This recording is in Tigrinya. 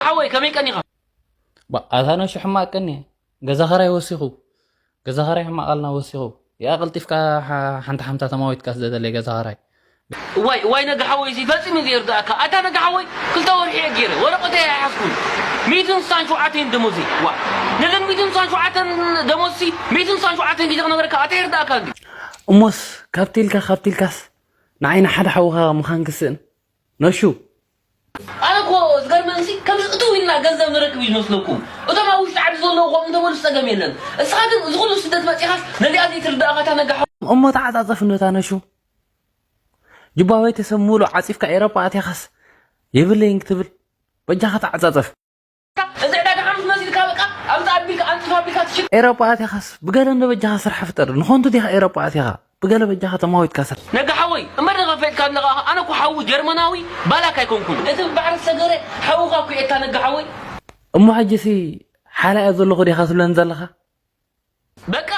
ሓወይ ከመይ ቀኒኻ? ኣታ ነሹ ሕማቅ ቀኒ ገዛ ኸራይ ወሲኹ ገዛ ኸራይ ሕማቅ ኣልና ወሲኹ ያ ቀልጢፍካ ሓንቲ ሓምታ ተማዊትካ ስደደለይ ገዛ ኸራይ ዋይ ዋይ ነጋ ሓወይ እዚ ፈጺሙ ዘይርዳእካ ኣታ ነጋ ሓወይ ክልተ ወርሒ እየ ገይረ ወረቀተይ ኣይሓዝኩን ሚትን ስሳን ሸውዓተን ደሞዘይ ዋ ነዘን ሚትን ስሳን ሸውዓተን ደሞዝሲ ሚትን ስሳን ሸውዓተን ግዜ ክነገረካ ኣታ ይርዳእካ እንዲ እሞስ ካብቲ ኢልካ ካብቲ ኢልካስ ንዓይና ሓደ ሓውኻ ምዃን ክስእን ነሹ ኣነ እኮ ዝገርመንሲ ከምዚ እትው ኢልና ገንዘብ ንረክብ እዩ ዝመስለኩም እቶም ኣብ ውሽጢ ዓዲ ዘለዉ ከምኡ እንተበሉ ፀገም የለን እስኻ ግን እዚ ኩሉ ስደት መፂኻስ ነዚኣ ዘይትርዳእኻ እታ ነጋ ሓወይ እሞ ተዓፃፀፍ እንዶ እታ ነሹ ጅባወይ ተሰብ ሙሉእ ዓፂፍካ ኤሮጳ ኣትያኻስ የብለይን ክትብል በጃኻ ተዓፃፀፍ እዚ ዕዳጋ ሓሙስ መሲልካ በቃ ኣብዛ ኣቢልካ ኣንፅፋ ኣቢልካ ትሽጥ ኤሮጳ ኣትያኻስ ብገለ እንዶ በጃኻ ስራሕ ፍጠር ንኾንቱ ዲኻ ኤሮጳ ኣትያኻ ብገለ በጃኻ ተማዊትካ ስራሕ ነጋ ሓወይ እምበር ንኸፈጥካ ኣለኻ ኣነ እኮ ሓዊ ጀርመናዊ ባላክ ኣይኮንኩን እቲ ባሕሪ ሰገረ ሓውኻ እኮ የታ ነጋ ሓወይ እሞ ሕጂሲ ሓላያ ዘለኹ ዲኻ ትብለኒ ዘለኻ በቃ